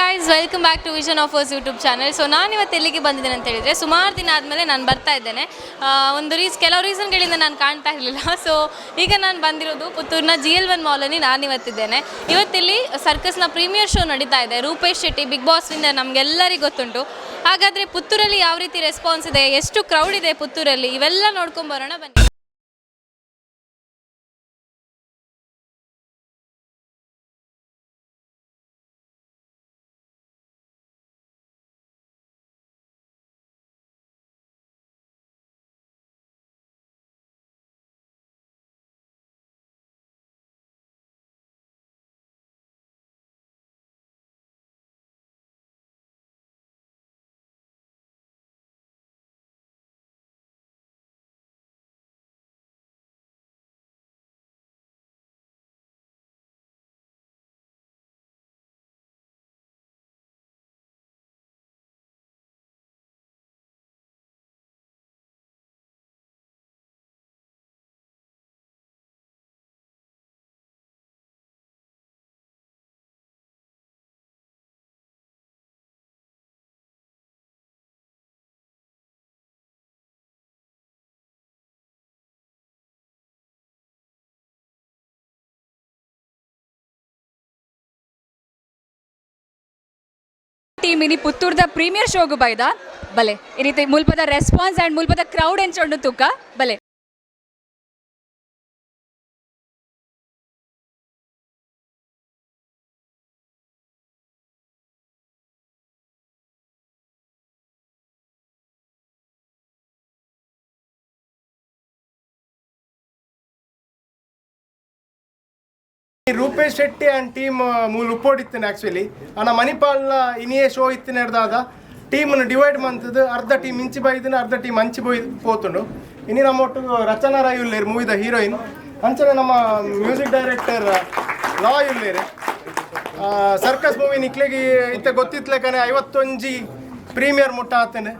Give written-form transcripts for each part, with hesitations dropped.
Guys, welcome back to Vision Offers YouTube channel. So ನಾನು ಇವತ್ತು ಎಲ್ಲಿಗೆ ಬಂದಿದ್ದೇನೆ ಅಂತ ಹೇಳಿದರೆ, ಸುಮಾರು ದಿನ ಆದಮೇಲೆ ನಾನು ಬರ್ತಾ ಇದ್ದೇನೆ. ಒಂದು ಕೆಲವು ರೀಸನ್ಗಳಿಂದ ನಾನು ಕಾಣ್ತಾ ಇರಲಿಲ್ಲ. ಸೊ ಈಗ ನಾನು ಬಂದಿರೋದು ಪುತ್ತೂರಿನ ಜಿಎಲ್ 1 ಮಾಲಲ್ಲಿ ನಾನಿವತ್ತಿದ್ದೇನೆ. ಇವತ್ತಿಲ್ಲಿ ಸರ್ಕಸ್ನ ಪ್ರೀಮಿಯರ್ ಶೋ ನಡೀತಾ ಇದೆ. ರೂಪೇಶ್ ಶೆಟ್ಟಿ ಬಿಗ್ ಬಾಸ್ ವಿನ್ನರ್ ನಮಗೆಲ್ಲರಿಗೂ ಗೊತ್ತುಂಟು. ಹಾಗಾದರೆ ಪುತ್ತೂರಲ್ಲಿ ಯಾವ ರೀತಿ ರೆಸ್ಪಾನ್ಸ್ ಇದೆ, ಎಷ್ಟು ಕ್ರೌಡ್ ಇದೆ ಪುತ್ತೂರಲ್ಲಿ, ಇವೆಲ್ಲ ನೋಡ್ಕೊಂಬರೋಣ ಬನ್ನಿ. ಟೀಮ್ ಇನಿ ಪುತ್ತೂರ್ದ ಪ್ರೀಮಿಯರ್ ಶೋಗು ಬೈದ ಬಲೆ. ಈ ರೀತಿ ಮುಲ್ಪದ ರೆಸ್ಪಾನ್ಸ್ ಆ್ಯಂಡ್ ಮುಲ್ಪದ ಕ್ರೌಡ್ ಎಂಚೊಂಡು ತೂಕ ಬಲೆ. ರೂಪೇಶ್ ಶೆಟ್ಟಿ ಆ್ಯಂಡ್ ಟೀಮ್ ಮೂಲು ಉಪ್ಪೋಡಿತ್ತೇನೆ ಆ್ಯಕ್ಚುಲಿ. ಅಣ್ಣ ಮಣಿಪಾಲ್ನ ಇನಿಯೇ ಶೋ ಇತ್ತಿನ ಹಿಡ್ದಾದ ಟೀಮನ್ನು ಡಿವೈಡ್ ಮಂತದ್ದು. ಅರ್ಧ ಟೀಮ್ ಇಂಚಿ ಬೈದಿನ, ಅರ್ಧ ಟೀಮ್ ಅಂಚಿ ಬೋಯ್ ಪೋತುಂಡು. ಇನಿ ನಮ್ಮ ಒಟ್ಟು ರಚನಾ ರೈ ಉಲ್ಲೇರು, ಮೂವಿದ ಹೀರೋಯಿನ್. ಅಂಚನೆ ನಮ್ಮ ಮ್ಯೂಸಿಕ್ ಡೈರೆಕ್ಟರ್ ಲಾ ಉಲ್ಲೇರು. ಸರ್ಕಸ್ ಮೂವಿ ನಿಕ್ಲೆಗಿ ಇತ್ತೆ ಗೊತ್ತಿತ್ಲೆಕನೆ 51 ಪ್ರೀಮಿಯರ್ ಮುಟ್ಟ ಆತನೆ.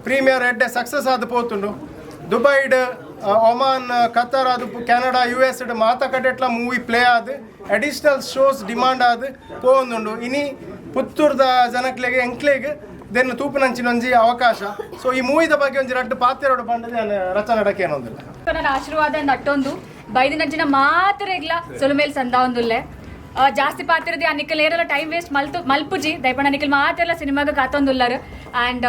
ಪ್ರೀಮಿಯರ್ ಎಡ್ಡೆ ಸಕ್ಸಸ್ ಆದ ಪೋತುಂಡು. ದುಬೈಡ್, ಒಮಾನ್, ಕತಾರ್ ಅದು ಕೆನಡಾ, ಯುಎಸ್ ಮಾತ ಕಡೆಟ್ಲ ಮೂವಿ ಪ್ಲೇ ಆದ್ ಅಡಿಷನಲ್ ಶೋಸ್ ಡಿಮಾಂಡ್ ಆದ್ ಪೋವೊಂದುಂಡು. ಇನಿ ಪುತ್ತೂರ್ದ ಜನಕ್ಲೆಗ್ ಎಂಕ್ಲೆಗ್ ದೆನ್ ತೂಪುನಂಚಿನ ಒಂಜಿ ಅವಕಾಶ. ಸೊ ಈ ಮೂವಿದ ಬಗ್ಗೆ ಒಂಜಿ ರಡ್ಡ್ ಪಾತೆರೊಡು ಪಂಡದೆ ಯಾನ್ ರಚನೆ ಡಕೇನೊಂದುಲ್ಲ. ನನ್ನ ಆಶೀರ್ವಾದ ನಟ್ಟೊಂದು ಬೈದಿನಂಚಿನ ಮಾತ್ರ ಸೊಲುಮೇಲ್ ಸಂದಾವೊಂದುಲ್ಲೆ. ಜಾಸ್ತಿ ಪಾತಿರದಿ ಆ ನಿಕ್ಕಲ್ ಏರೆಲ್ಲ ಟೈಮ್ ವೇಸ್ಟ್ ಮಲ್ತು ಮಲ್ಪುಜಿ ದಯಪಂಡ. ನಿಕ್ಕಲ್ ಮಾತೆಲ್ಲ ಸಿನಿಮಾಗ ಕಾತೊಂದುಲ್ಲರು. ಆ್ಯಂಡ್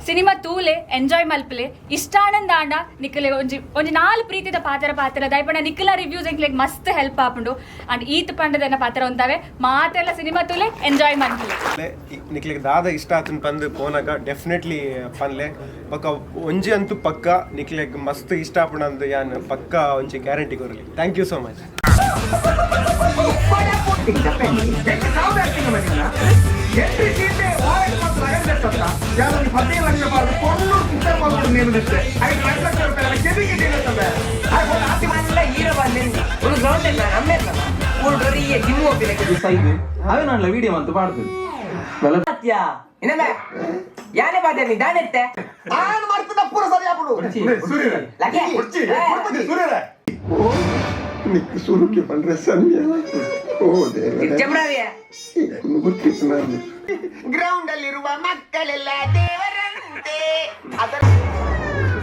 ಸಿನಿಮಾ ತೂಲೆ, ಎಂಜಾಯ್ ಮಲ್ಪಲೆ. ಇಷ್ಟಾನಂದ ಆಂಡ ನಿಕ್ಕಲೆ ಒಂಜಿ ಒಂಜಿ ನಾಲ್ ಪ್ರೀತಿದ ಪಾತ್ರ ಪಾತ್ರ ದಯಪಂಡ. ನಿಕ್ಕಲ ರಿವ್ಯೂಸ್ ಎಂಕ್ಲೆಗ್ ಮಸ್ತ್ ಹೆಲ್ಪ್ ಆಪುಂಡು. ಆ್ಯಂಡ್ ಈತ್ ಪಂಡದನ್ನ ಪಾತ್ರ ಉಂತಾವೆ. ಮಾತೆಲ್ಲ ಸಿನಿಮಾ ತೂಲೆ, ಎಂಜಾಯ್ ಮಲ್ಪಲೆ. ನಿಕ್ಲೆಗ್ ದಾದ ಇಷ್ಟ ಆತನ್ ಪಂದ್ ಪೋನಾಗ ಡೆಫಿನೆಟ್ಲಿ ಪನ್ಲೆ. ಬೊಕ ಒಂಜಿ ಅಂತೂ ಪಕ್ಕ ನಿಕ್ಲೆಗ್ ಮಸ್ತ್ ಇಷ್ಟ ಆಪುಂಡು ಯಾನ್ ಪಕ್ಕ ಒಂಜಿ ಗ್ಯಾರಂಟಿ ಕೊರಲಿ. Thank you so much. ಅವೇ ವಿಡಿಯೋ ಅಂತ ಪಾಡ್ತದೆ. ಯಾನೆ ಬಾದೆ ದಾನೆತ್ತೆ. ನಿಕ್ಕು ಸುರುಕಿ ಪಂಡ್ರೆ ಸನ್ಯ ಓ ದೇವರೇ. ಜಮರಾವಿಯ ಗೊತ್ತಿತ್ತು ನಾನು. ಗ್ರೌಂಡ್ ಅಲ್ಲಿರುವ ಮಕ್ಕಳೆಲ್ಲ ದೇವರಂತೆ ಅದರ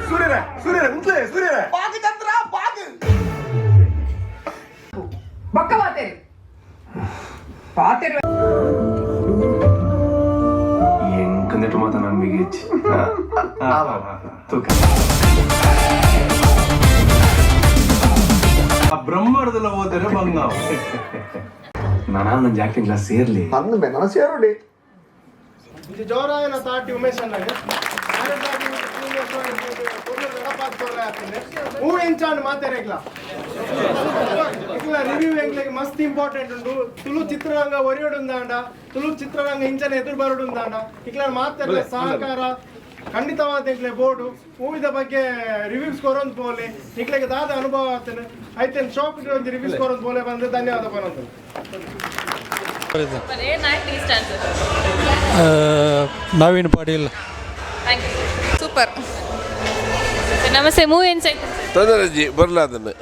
ಸೂರ್ಯರ ಸೂರ್ಯರ ಉಂತ್ಲೆ ಸೂರ್ಯರ. ಬಾಗು ಚಂದ್ರ ಬಾಗು ಬೊಕ್ಕ ಬಾತೇರಿ ಪಾತೇರಿ. ಎಂಕಂದೆಟ್ಟು ಮಾತ ನಂಬಿಗೆ ಹೆಚ್ಚು ತೂಕ. ಆ ಬ್ರಹ್ಮರದಲ್ಲ ಹೋದರೆ ಬಂಗ ನಾನು ನನ್ನ ಆಕ್ಟಿಂಗ್ ಕ್ಲಾಸ್ ಸೇರ್ಲಿ. ಅಂದ ನಾನು ಸೇರೋಡಿ. ಒಂಜಿ ಜೋರಾಯನ ತಾಟಿ ಉಮೇಶ್ ಅಣ್ಣಗ್. ಮೂವಿ ಎಂಚಾಂಡ್ ಮಾತೆರೆಗ್ಲ ಇಕ್ಲ ರಿವ್ಯೂ ಎಂಕ್ಲೆಗ್ ಮಸ್ತ್ ಇಂಪಾರ್ಟೆಂಟ್ ಉಂಡು. ತುಳು ಚಿತ್ರರಂಗ ಒರಿಯೋಡುಂದಾಂಡ, ತುಳು ಚಿತ್ರರಂಗ ಇಂಚನೆ ಎದುರು ಬರೋಡುಂದಾಂಡ ಇಕ್ಲ ಮಾತೆರ್ಲ ಸಹಕಾರ ಖಂಡಿತವಾದ ಎಂಕ್ಲೆ ಬೋರ್ಡು. ಮೂವಿದ ಬಗ್ಗೆ ರಿವ್ಯೂಸ್ ಕೊರೊಂದು ಪೋಲೆ. ನಿಕ್ಲೆಗ್ ದಾದ ಅನುಭವ ಆತನ ಐತೆನ್ ಶಾಪ್ ಒಂಜಿ ರಿವ್ಯೂಸ್ ಕೊರೊಂದು ಪೋಲೆ ಬಂದು ಧನ್ಯವಾದ ಪನೊಂದು. ಏನು ಆ್ಯಕ್ಟಿಂಗ್ ಇಷ್ಟ sir? Naveen Patil. Thank you. Super. ನಮಸ್ತೆ, ಮೂವಿ ಎನ್ಸೈತೆ? ತೊಂದರೆ ಬರ್ಲಾದನ್ನು.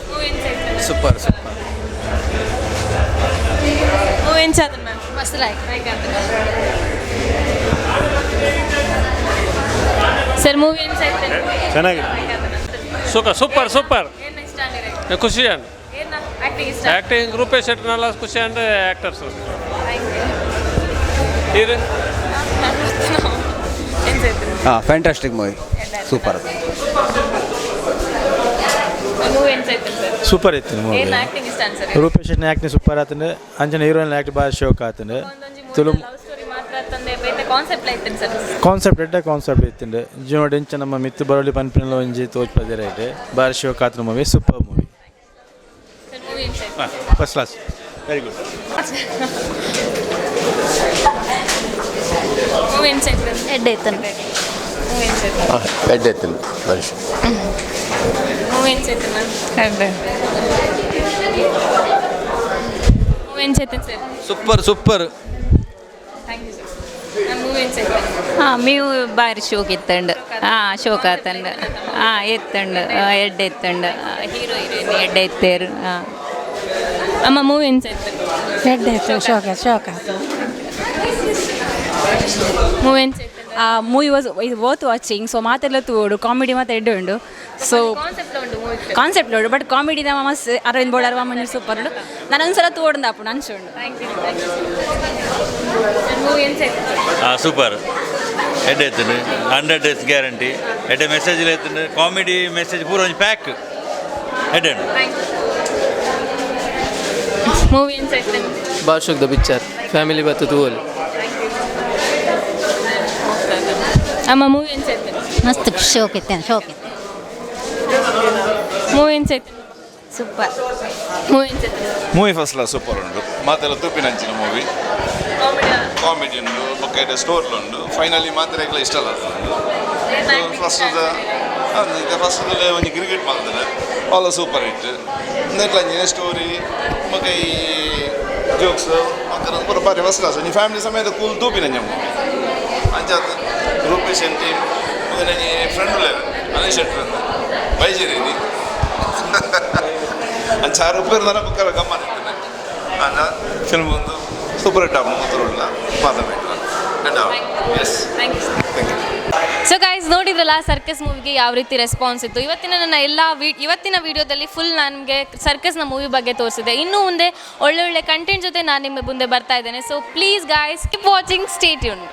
ಮೂವಿ ಎನ್ಸೈತೆ? Super super. ಮೂವಿ ಎಂಚಾದ ಮ್ಯಾಮ್? ಮಸ್ತ್ ಲಾಯ್ಕ್. ಸರ್, ಮೂವಿ ಎಂಚ ಇತ್ತು? ಚೆನ್ನಾಗಿದೆ. ಸುಖ, ಸೂಪರ್ ಸೂಪರ್. ಏನು ಇಷ್ಟ ಆಂಡ್? ಖುಷಿ ಅಂಡ್ ಏನು ಆಕ್ಟಿಂಗ್ ಇಷ್ಟ? ಆ್ಯಕ್ಟಿಂಗ್ ರೂಪೇಶ್ ಶೆಟ್ಟಿನೆಲ್ಲ ಖುಷಿ ಅಂಡ್ ಆ್ಯಕ್ಟರ್ಸ್ ಇದು. ಎಂಚ ಇತ್ತು? ಹಾಂ, ಫ್ಯಾಂಟಾಸ್ಟಿಕ್ ಮೂವಿ, ಸೂಪರ್. ಮೂವಿ ಎಂಚ ಇತ್ತು ಸರ್? ಸೂಪರ್ ಇತ್ತು ಮೂವಿ. ಏನು ಆಕ್ಟಿಂಗ್ ಇಷ್ಟ ಸರ್? ರೂಪೇಶ್ ಶೆಟ್ಟಿನ ಆ್ಯಕ್ಟಿಂಗ್ ಸೂಪರ್ ಆತಂಡು. ಅಂಚನೆ ಹೀರೋಯಿನ್ ಆ್ಯಕ್ಟ್ ಭಾಳ ಶೋಕ್ ಆತಂಡು. ಒಂದೊಂಜಿ ತುಳು ಲವ್ ಸ್ಟೋರಿ ಮಾತ್ರ ತಂದೆ ಬೇತೆ ಕಾನ್ಸೆಪ್ಟ್ ಐತೆ ಸರ್. ಕಾನ್ಸೆಪ್ಟ್, ಎಡ್ಡೆ ಕಾನ್ಸೆಪ್ಟ್ ಇತ್ತುಂಡು. ಜೀವನ ಇಂಚ ನಮ್ಮ ಮಿತ್ತು ಬರೋಲಿ ಪನ್ಪಿನಲ ಒಂಜಿ ತೋಜ್ಪದಿರ ಐಟ್ ಭಾರಿ ಶೋಕ್ ಆತನ movie, super movie. Sir, movie ಎಂಚ ಇತ್ತು? First class, very good. Movie ಎಂಚ ಇತ್ತು? ಎಡ್ಡೆ ಇತ್ತು. ಮೂವಿ ಎಂಚ ಇತ್ತು? ಎಡ್ಡೆ ಇತ್ತು ಮನುಷ್ಯ. ಮೂವಿ ಎಂಚ ಇತ್ತು ಮ್ಯಾಮ್? ಎಡ್ಡೆ. ಮೂವಿ ಎಂಚ ಇತ್ತು sir? Super super. Thank you sir. Ma'am, movie ಎಂಚ ಇತ್ತು? ಹಾಂ, ಮೀವು ಬಾರಿ ಶೋಕ್ ಇತ್ತಂಡು. ಹಾಂ, ಶೋಕ್ ಆತಂಡು. ಹಾಂ, ಎತ್ತಂಡು, ಎಡ್ಡೆ ಎತ್ತಂಡು. ಹೀರೋ ಹೀರೋಯಿನ್ ಎಡ್ಡೆ ಇತ್ತೇರು. ಹಾಂ. ಅಮ್ಮ, ಮೂವಿ ಎಂಚ ಇತ್ತು? ಎಡ್ಡೆ ಇತ್ತು, ಶೋಕ ಶೋಕ. ಮೂವಿ ಎಂಚ ಇತ್ತು? ಆ ಮೂವಿ ವಾಸ್ ಇದು ವರ್ತ್ ವಾಚಿಂಗ್. ಸೊ ಮಾತೆಲ್ಲ ತೂಡು, ಕಾಮಿಡಿ ಮಾತ್ರ ಎಡ್ಡೆ ಉಂಡು. ಸೊ ಕಾನ್ಸೆಪ್ಟ್ ಉಂಟು ಮೂವಿ? ಕಾನ್ಸೆಪ್ಟ್ ಉಂಡು, ಬಟ್ ಕಾಮಿಡಿ ಮಸ್ತ್. ಅರವಿಂದ್ ಬೋಳಾರ್ ಮಂಜು ಸೂಪರ್ ಉಂಡು. ನಾನು ಒಂದ್ಸಲ ತೋಡ್ದು ಅಪ್ಪು ಅಂಚ ಉಂಡು. Thank you, thank you sir. Movie ಎಂಚ ಇತ್ತು? ಸೂಪರ್, ಎಡ್ಡೆ ಇತ್ತು. 100 ಡೇಸ್ ಗ್ಯಾರಂಟಿ. ಎಡ್ಡೆ ಮೆಸೇಜ್ ಇತ್ತು, ಕಾಮಿಡಿ ಮೆಸೇಜ್ ಪೂರ ಒಂಜಿ ಪ್ಯಾಕ್ ಎಡ್ಡೆ ಉಂಟು. Thank you. Movie ಎಂಚ ಇತ್ತು? ಬಾರ್ಶೋಕ್ the picture, family ಬತ್ತು ತೂವಲ್. ಅಮ್ಮ, ಮೂವಿ ಎಂಚ ಇತ್ತು? ಮಸ್ತ್ ಶೋಕ್ ಇತ್ತು, ಶೋಕ್ ಇತ್ತು. ಮೂವಿ ಎಂಚ ಇತ್ತು? ಸೂಪರ್. ಮೂವಿ ಎಂಚ ಇತ್ತು? ಮೂವಿ ಫಸ್ಟ್ ಕ್ಲಾಸ್, ಸೂಪರ್ ಉಂಟು. ಮಾತೆಲ್ಲ ತೂಪಿನಂಚಿನ ಮೂವಿ. ಕಾಮಿಡಿ? ಕಾಮಿಡಿ ಉಂಟು, ಬೊಕ್ಕ ಸ್ಟೋರ್ಲು ಉಂಟು. ಫೈನಲಿ ಮಾತ್ರ ಇಷ್ಟ ಅಲ್ಲ. ಫಸ್ಟ್ ಫಸ್ಟ್ ಒಂಜಿ ಕ್ರಿಕೆಟ್ ಮಾಡ್ತಾರೆ, ಆಲ್ ಸೂಪರ್ ಹಿಟ್. ನೆಟ್ಲ ಅಂಚಿನ ಸ್ಟೋರಿ ಬೊಕ್ಕ ಈ ಜೋಕ್ಸ್ ಅಕ್ಕನ ಪೂರ ಬಾರಿ ಫಸ್ಟ್ ಕ್ಲಾಸ್. ಒಂಜಿ ಫ್ಯಾಮಿಲಿ ಸಮೇತ ಕೂಲ್ ತೂಪಿನಂಚ ಮೂವಿ. ಅಂಚಾತ್ ರೂಪೇಶ್ ಎನ್ ಟೀಮ್ ಒಂಜಿ ಫ್ರೆಂಡ್ ಉಳ್ಳೇರು ಅನಿಲ್ ಶೆಟ್ಟರ್ ಅಂತ ಬೈಜೇರಿ ಅಂಚ ಆರು ಉಪ್ಪೇರು ನನ ಬುಕ್ಕರ ಗಮ್ಮನ ಇರ್ತದೆ. ಅನ್ನ ಫಿಲ್ಮ್ ಒಂದು ಸೂಪರ್ ಹಿಟ್ ಆಗ ಮುತ್ತುರುಳ್ಳ ಮಾತಾಡ. S. Thank you. Thank you. So guys, ನೋಡಿದ್ರಲ್ಲ ಸರ್ಕಸ್ ಮೂವಿಗೆ ಯಾವ ರೀತಿ ರೆಸ್ಪಾನ್ಸ್ ಇತ್ತು. ಇವತ್ತಿನ ನನ್ನ ಎಲ್ಲ ವಿ ಇವತ್ತಿನ ವಿಡಿಯೋದಲ್ಲಿ ಫುಲ್ ನನಗೆ ಸರ್ಕಸ್ನ ಮೂವಿ ಬಗ್ಗೆ ತೋರಿಸಿದೆ. ಇನ್ನೂ ಮುಂದೆ ಒಳ್ಳೊಳ್ಳೆ ಕಂಟೆಂಟ್ ಜೊತೆ ನಾನು ನಿಮ್ಮ ಮುಂದೆ ಬರ್ತಾ ಇದ್ದೇನೆ. So please guys, keep watching, stay tuned.